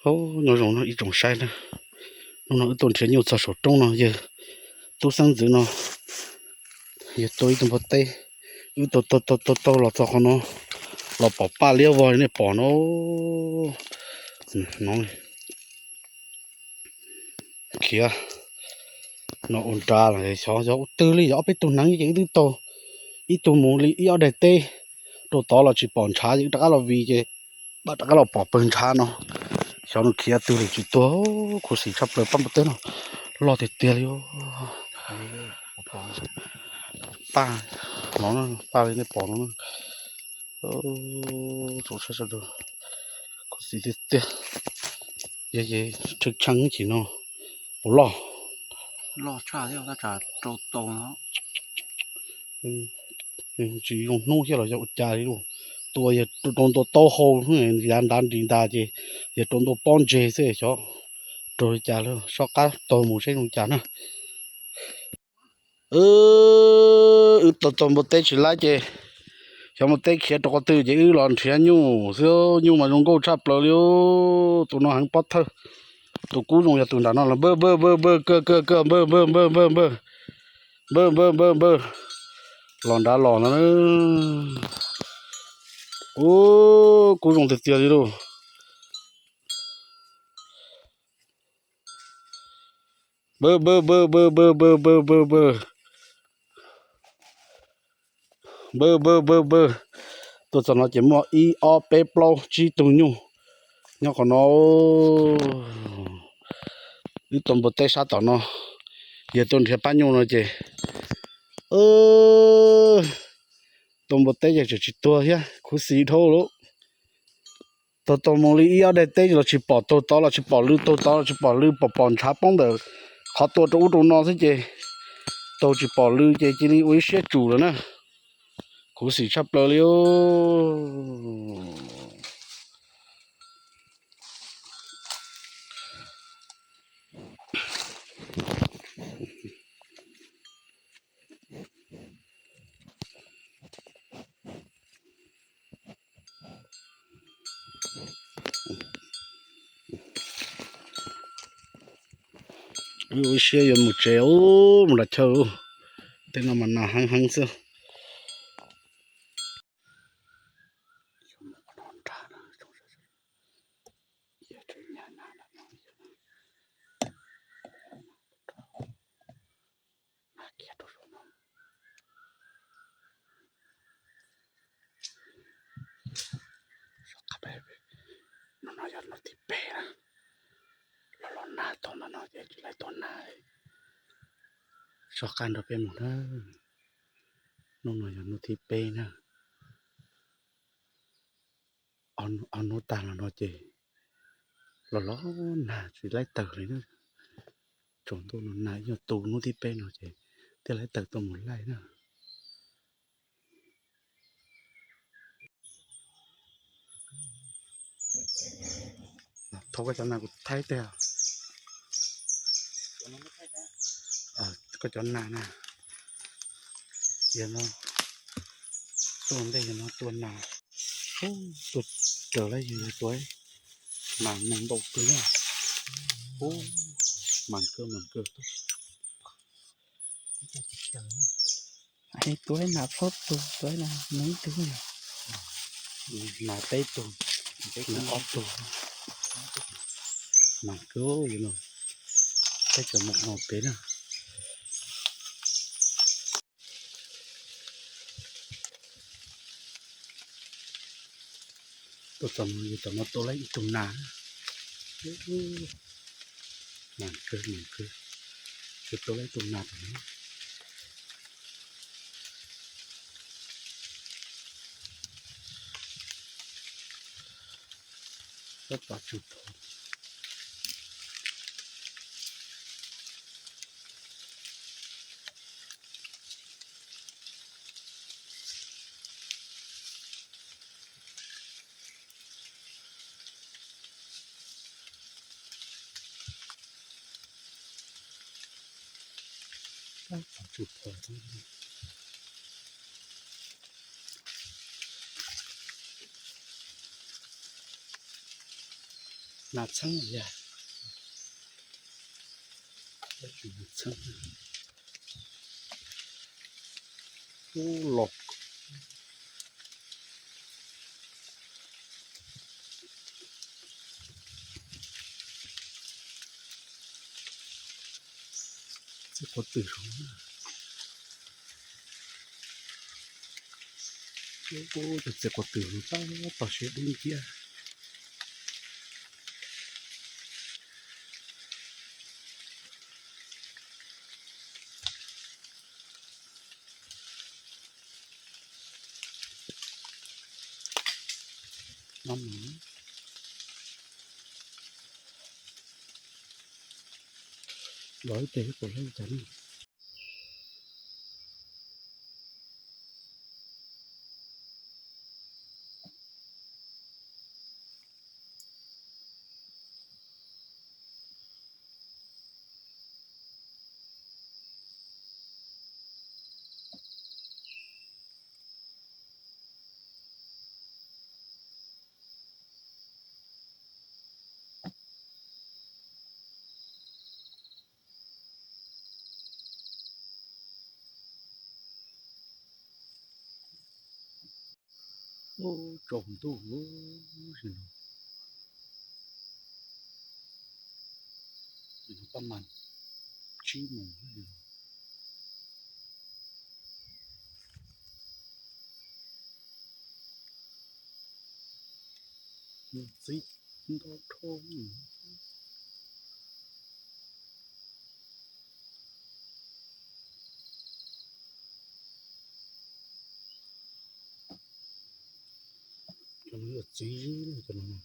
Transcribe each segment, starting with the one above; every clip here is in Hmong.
Nyob zoo no ib tsoom saib na, hnub no wb tuaj nrhiav nyuj txog saum roob no, yawg tub xeeb ntxwv no, yawg tua ib tug npua teb, wb taug taug taug taug los txog qhov no, los pom paj liab vog nej pom no, no khiav no ua nra los xyov yog ua twg li, yog ob peb tug hneev ces wb twb taug ib tug mus li ib ob daim teb rau tod los tsis pom ntshav ces wb rov qab los vij ces rov qab los pom pawg ntshav no. Xyov nws khiav twg li tsis tuag, khuv xim tshaj plaws pab npua teb no, loj tiag tiag li. Paj no, paj li nej pom no, tsoom saib sawv daws, khuv xim tiag tiag. Yog ces tshee tshee chim no puas loj? Tsis zoo hnub thiab los yog ua cas li lauj. Tua yog rau ntua taub hau, yav nrad nris ntas ces yog rau ntua pob ntseg xwb xyov raug li cas lawm, sob qab taug mus seb zoo cas na. Wb taug taug npua teb tsis laib ces xyov npua teb khiav rau qhov twg ces wb los nrhiav nyuj xwb, nyuj mas zoo nkauj tshaj plaws li. Tus no heev pob thawj, tus kub zoo yog tus nram no los npawg npawg npawg npawg kawg kawg kawg npawg npawg npawg npawg npawg npawg npawg npawg npawg, los nrad los no. Ub, kub zoo tiag tiag li lauj. Npawg npawg npawg npawg npawg npawg npawg npawg npawg npawg npawg npawg npawg. Tuaj txog no ces muaj ib ob peb plaub tsib tug nyuj nyob qhov no. Wb tua npua teb sab tom no, yog tuaj nrhiav pab nyuj no ces tua npua teb ces tseem tsis tuag thiab, khuv xim dhau lawm. Taug taug mus li ib ob daim teb los tsis pom, taug tod los tsis pom lw, taug tod los tsis pom lw, pom pom ntshav poob ntawm qhov tua rau ub rau no xwb ces taug tsis pom lw ces cia li ua ib siab tsum lawm na. Khuv xim tshaj plaws li. Wb ua siab yuav mus tsev, mus nram chaw, tej no mas nas heev heev xwb. Hnub no yog hnub thib peb na, los los nag tau ntawm no ces tsis laib tua nag. Soj qab nrog peb mus na, hnub no yog hnub thib peb na. Ob hnub tag los no ces los los nag tsis laib tawm li na. Tsaus ntuj no nag ib nyuag tu, hnub thib peb no ces thiaj laib tawm tuaj mus laij na. Thov koj cov nas kuv thaij teg. Koj cov nas na, yog no tuaj ntej yog no tua nas, tuaj raws lawm yog tua nas mus ntau kawg na. Mas kawg mas kawg. Tua nas plaub tug, tua nas mus ib tug, nas peb tug, nas ob tug, mas kawg no, peb cov mus no pem na. Tuaj txog no yus tam no tua laib ib tug nas. Mas kawg mas kawg, yus tua laib ib tug nas tam no. Tab tom tsw phom. Tab tom tsw phom. Nas txheeb yog, nas txheeb, ub los. Txiv quav twm, ub, cov txiv quav twm tab tom siav dub nciab. Los ib teg puas laib cas ne. Ub, tsaus ntuj, ub, sim no, sim no pab mas tsib moos. Txiv ntau dhau. Cov no yog txiv zib, cov no,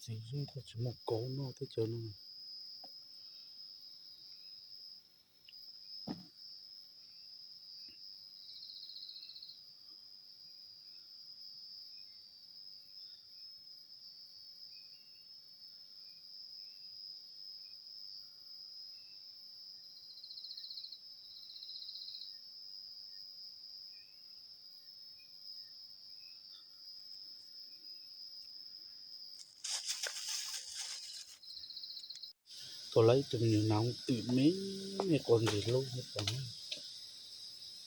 txiv zib tab tsis muaj kauv noj teb chaws no. Tuaj lawv ib tug me nyuam nas hooj twm me me quas ntsis lub no pom.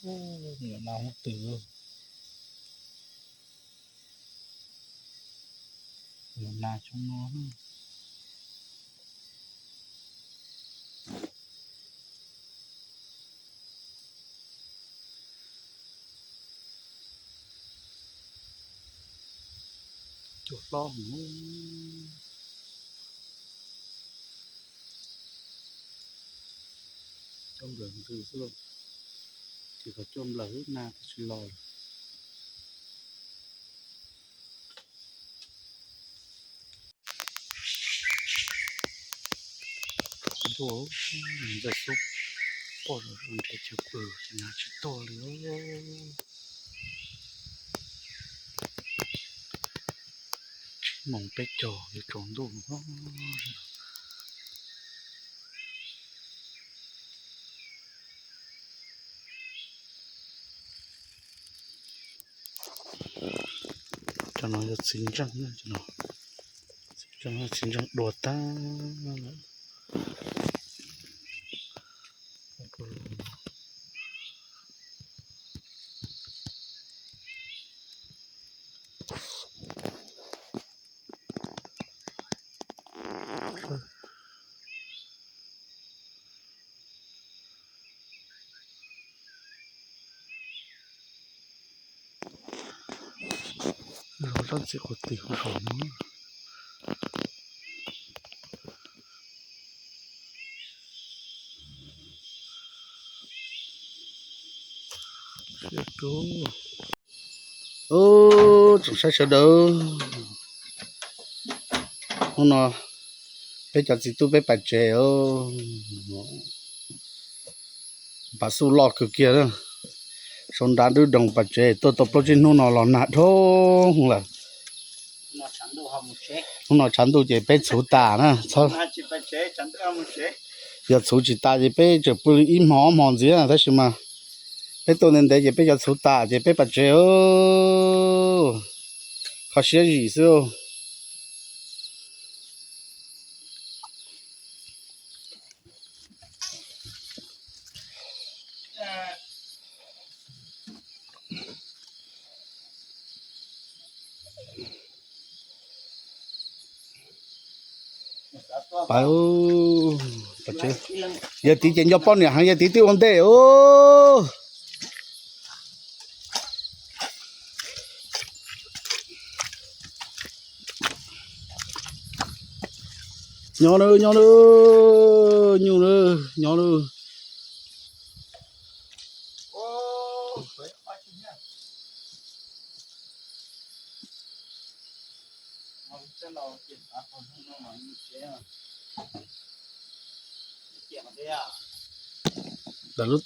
Me nyuam nas hooj twm, me nyuam nas tsob no. Cua hlob heev. Cua nplawm ntws xwb lauj. Ces kom cua nplawm ib nag twb tsis los. Ntuj, ntxawm xub quaj rau nrhiav chaw pw ces nas tsis tuag li. Tsib moos peb caug yuav tsaus ntuj. Cov no yog txiv ntseej, txiv ntseej, txiv ntseej dua tag lawm. Zov zaj txiv quav twm hauv no. Ub, tsoom saib sawv daws, hnub no peb cov txiv tub peb pais tsev. Npav xuj loj kawg kiag na. Sau nra dub doog pais tsev tuaj tau plaub tsib hnub no los nag dhau lawm. Hnub no tshav ntuj ces peb txhuv tas na. Yog txhuv tsis tas ces peb tseem pw ib hmo ob hmo ntxiv tab sis mas Peb tua ntev ntev ces peb cov txhuv tas ces peb pas tsev. Kho siab zim xwb. Yawg Tiv ces nco poj niam heev, yawg Tiv twb ua ntej. Nyob na, nyob na, nyuj na, nyob na. Lawv lub